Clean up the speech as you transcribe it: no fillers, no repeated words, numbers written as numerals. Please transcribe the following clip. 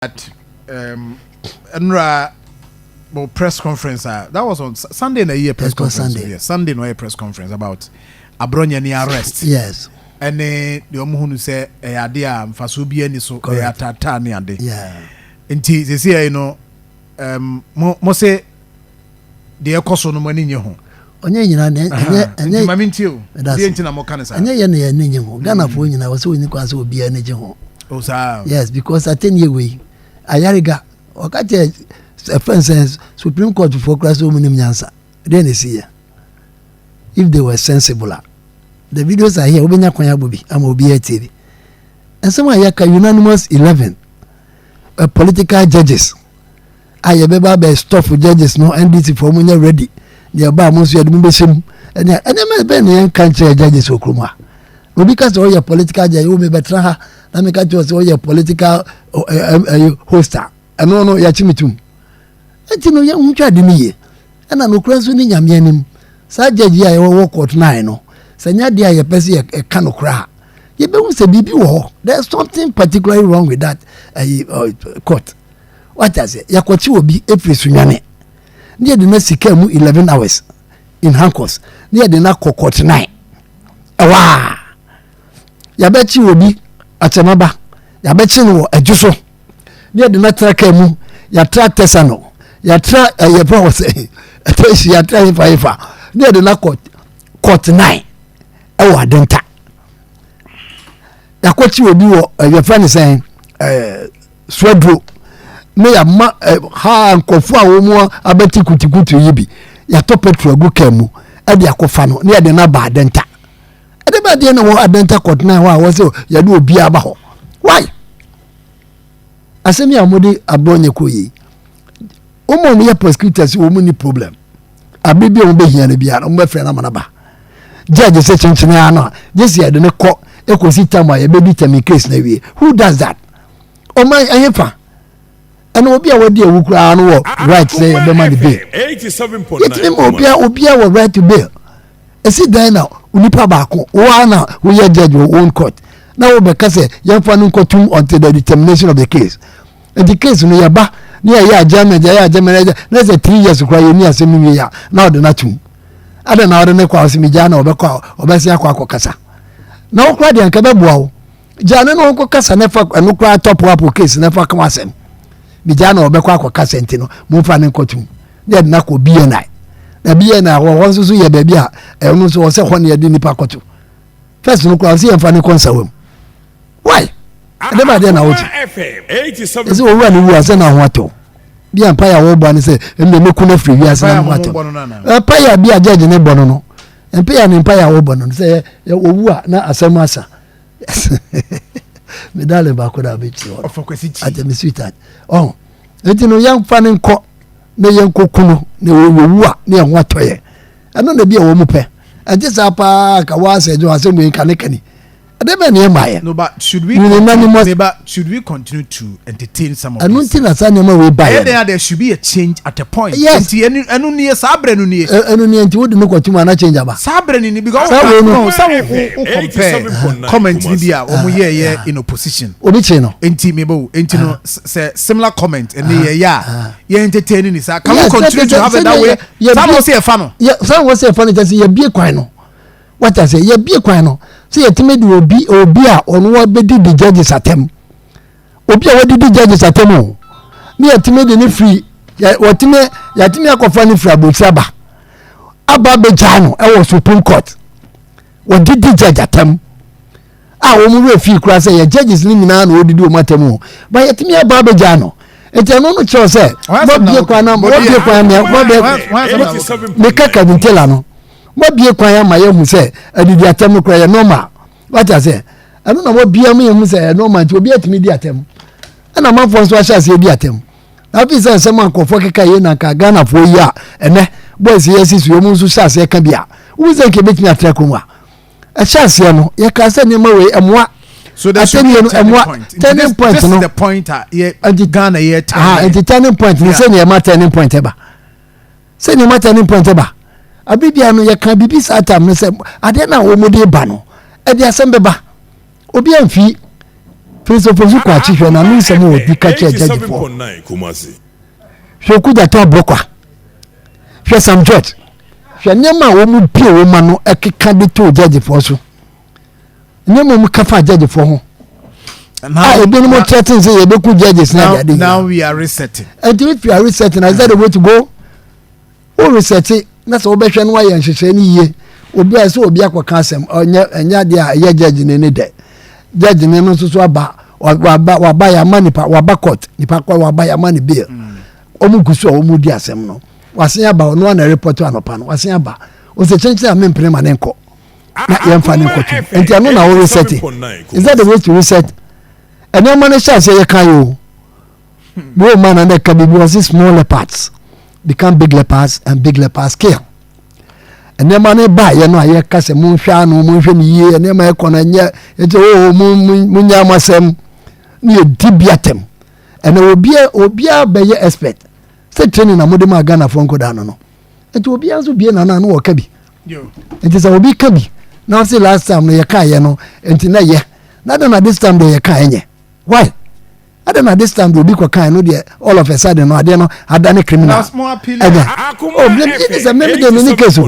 At nnora mo press conference a that was on Sunday na yɛ press conference. Sunday. Yeah, Sunday na ɔyɛ press conference about Abronye ne arrest. Ɛne deɛ ɔmo hunu sɛ ɛyɛ ade a mfasoɔ bi ani so, ɛyɛ ataataa ne ade. Nti sisi yɛ no mo se deɛ ɛkɔ so no, mo ani nye ho. Ɔnyɛ nyinaa na ɛnyɛ Nti ɛnyɛ maame ntie o. Ɛda deɛ ase. nti na mo ka ne saa? Ɛnyɛ yɛ na yɛn ani nye ho. Ghanafoɔ nyinaa wɔ sɛ wɔnyi kwan sɛ obiara ani gye ho. O saa. Yes, because atɛnniɛ wei Ayariga ɔka kyerɛ ɛfɛn sɛ Supreme Court foɔ kora sɛ wɔn nim nyansa deɛ na esi yɛ. If they were sensible a, the videos are here, wobɛnya kwan abɔ bi ama obiara tie bi. Nsɛm a yɛka, unanimous 11 political judges a yɛbɛba abɛ stop judges no, NDC foɔ mo nyɛ ready deɛ ɛba a, mo nso yɛde mo bɛhyɛ mu. Ɛnea ɛnneɛma bɛn na yɛnka nkyerɛ judges wɔ kurom a obi ka sɛ ɔyɛ political judge wo mi bɛtena ha na mi ka kyerɛ sɛ ɔyɛ political ɛ ɛ host a, ɛno no yɛakyi mi tum. Eti no yɛn ho twa de no yie, ɛna nokura nso ne Nyame anim. Saa judge yi a yɛwɔ court nine no, sɛ nyɛ adeɛ a yɛpɛ sɛ yɛka nokora a, yɛbɛhu sɛ biribi wɔ hɔ. There is something particularly wrong with that ɛyi court. Wata sɛ yɛakɔkye obi efiri Sunyani ne yɛde na sika mu 11 hours in handcuffs ne yɛde na kɔ court nine. Ɛwɔ a yɛabɛkye obi akyɛmaba, yɛabɛkye no wɔ adwo so ne yɛde no tra kaa mu, yɛatra tɛsa no, yɛatra ɛyɛfɛ wɔ sɛ ɛtɛsi, yɛatra hefa hefa ne yɛde no akɔ court nine ɛwɔ Adenta. Yɛakɔkye obi wɔ yɛfrɛ no sɛn, Suaduro ne yɛama ha nkɔfoɔ a wɔn mu abɛte kutikutu yi bi, yɛatɔ petrol agu kaa mu ɛde akɔfa no ne yɛde no aba Adenta. Ɛde bɛ adeɛ na wɔ Adenta court nine hɔ a wɔsɛ yɛde obiara aba hɔ. Why? Asɛm yi a wɔde Abronye kɔ yi, wɔn a wɔyɛ prosecutors, wɔn mu ni problem abiri bi a wɔn bɛhia no biara, wɔn bɛfrɛ no ama no ba. Judge sɛ kyenkyene ano a gye si yɛde ne kɔ ekosi tam a yɛbɛdi tɛmi case na wie. Who does that? Ɔman ɛyɛ fa ɛna obi a wɔdi ewu koraa no wɔ right sɛ yɛbɛma ne bail. Yɛtumi ma obia obia wɔ right to bail. Esi dan na onipa baako waa na woyɛ judge wɔ own court na wobɛka sɛ yɛmfa no nkɔtum until the determination of the case. Nti case no yɛba ne yɛyɛ adjournment, yɛyɛ adjournment na sɛ 3 years koraa yɛni asɛm no wie a, na ɔde no atum ada na ɔde ne kɔ a ɔsɛ megyaa na ɔbɛkɔ a ɔbɛsi akɔ akɔ kasa na wokora deɛ nka bɛboa wo gyaa no na wɔnkɔ kasa ne fa ɛno koraa top up case ne fa kama asɛm. Megyaa na ɔbɛkɔ akɔ kasa nti no momfa ne nkɔtum ne yɛde no akɔ BNI na BNI hɔ nso so yɛ baabi a ɛno nso wɔ sɛ hɔ ne yɛde nipa kɔto. First no koraa ɔsɛ yɛmfa ne kɔ Nsawam. Why? Ɛdɛ ba adeɛ na wote ɛsɛ owura ne wu a sɛ na ho atɔ bi a mpaeɛ a wɔbɔ ne sɛ ɛnna mɛku no afiri wiase na ho atɔ. Mpaeɛ a bi a judge ne bɔ no, mpaeɛ a ne mpaeɛ a wɔbɔ no sɛ owu a na asɛm asa. Medale baako na abɛkyerɛ hɔ atɛ me sweetheart ɔho. Nti no yɛmfa ne nkɔ na yɛnkɔ ku no na wɔwu a na yɛn ho atɔ yɛ. Ɛno na bi a wɔn mu pɛ ɛnte saa paa ka wɔasɛ dwo asɛm wei nka ne kani ɛdɛ bɛ ne ɛma yɛ. No, but should we continue, but should we continue to entertain some of ɛno nti na saa nneɛma wei ba yɛ. Ɛyɛ there should be a change at a point. Yes. Nti ɛnu nie, saa abirɛ nu nie. Ɛnu nie, nti wodi ne kɔtum ana change aba. Saa abirɛ ni ni because saa wei no. Saa wo compare comment ni bi a wɔn yɛ yɛ in opposition. Obi kye no. Nti mi bo nti no sɛ similar comment ɛni yɛ yɛ a yɛ entertain ni saa, can we continue to have it that way? Saa wo se yɛ fa no. Saa wo se yɛ fa no kyɛ sɛ yɛ bie kwan no. Wata sɛ yɛbie kwan no sɛ yɛtumi de obi a ɔno wabɛdi di judges atɛm, obi a wadidi judges atɛm o, ne yɛtumi de ne firi wɔtumi yɛtumi akɔfa ne firi aburokyire aba abɛgyaa no ɛwɔ Supreme Court. Wɔdidi judge atɛm a wɔn werɛ fii koraa sɛ yɛ judges ne nyinaa na wɔdidi wɔn atɛm o, ba yɛtumi aba abɛgyaa no. Nti ɛno no kyerɛ sɛ wɔbie kwan na wɔbie kwan na wɔbɛ meka Kevin Taylor no, wɔbie kwan ama yɛhu sɛ adidi atɛm no koraa yɛ normal. Wate ase? Ɛno na wɔbie mu yɛhu sɛ ɛyɛ normal, nti obi atumi di atɛm ɛna amanfoɔ nso ahyɛ aseɛ di atɛm. Na afei sɛ nsɛm a nkurɔfoɔ keka yie na nka Ghanafoɔ yi a ɛnɛ boys yi asi so wɔn nso hyɛ aseɛ ka bi a, wohu sɛ nka ebɛtumi atra kurom a ɛhyɛ aseɛ no, yɛka sɛ nneɛma wei ɛmoa. So there should be a turning point. Turning point this no is the point a yɛ Ghana yɛ turn. Nti turning point no, sɛ nneɛma turning point ɛba, sɛ nneɛma turning point ɛba abibia no, yɛka biribi saa tam no sɛ adeɛ no a wɔn de ba no ɛde asɛm bɛba. Obi amfi. Felix Ofosu Kwakye, hwɛ n'ano nsɛm a ɔdi ka kyerɛ judgefoɔ. Hwɛ Okudzeto Ablakwa, hwɛ Sam George, hwɛ nneɛma a wɔn pie wɔn ano ɛkeka de too judgefoɔ so, nneɛma a wɔn ka fa judgefoɔ ho a ebinom threaten sɛ yɛbɛku judges na ade ade. Now we are resetting. Nti if you are resetting, is that the way to go? O reset na sɛ wobɛhwɛ no wayɛ nhyehyɛ no yie. Obi a sɛ obi akɔka asɛm, ɔnyɛ, ɛnyɛ adeɛ a ɛyɛ judge ne ne dɛ. Judge ne no nso so aba, waba, waba yɛ ama nipa, waba court, nipa kɔ waba yɛ ama ne bail. Wɔn gu so a wɔn di asɛm no, wasen aba, ɔno ana report anɔpa no, wasen aba, ɔsɛ kyɛnkyɛn a mempene ma ne nkɔ na yɛmfa ne nkɔto. Nti ɛno na wo reset? Is that the way to reset nneɛma no? Hyɛ aseɛ yɛ kan yi o, wo ma na ne ka biribi, wɔsi small leopards become big leopards and big leopards kill. Nneɛma no ba yɛ no a yɛka sɛ monhwɛ ano, monhwɛ no yie, nneɛma ɛkɔ no ɛnyɛ nti o mo munya mo asɛm ne yɛdi bi atɛm. Ɛnna obiara bɛyɛ expert sɛ training na mode ma Ghanafoɔ nkɔdaa no, nti obiara nso bie nana no wɔka bi. Nti sɛ obi ka bi na ɔse last time no yɛka yɛ no nti na yɛ na de na this time deɛ yɛka ɛnyɛ, why ade na this time de obi kɔ kan no deɛ, all of a sudden no adeɛ no adane criminal ɛnyɛ? Oh, blame yi sɛ mɛmi de mi ni case o.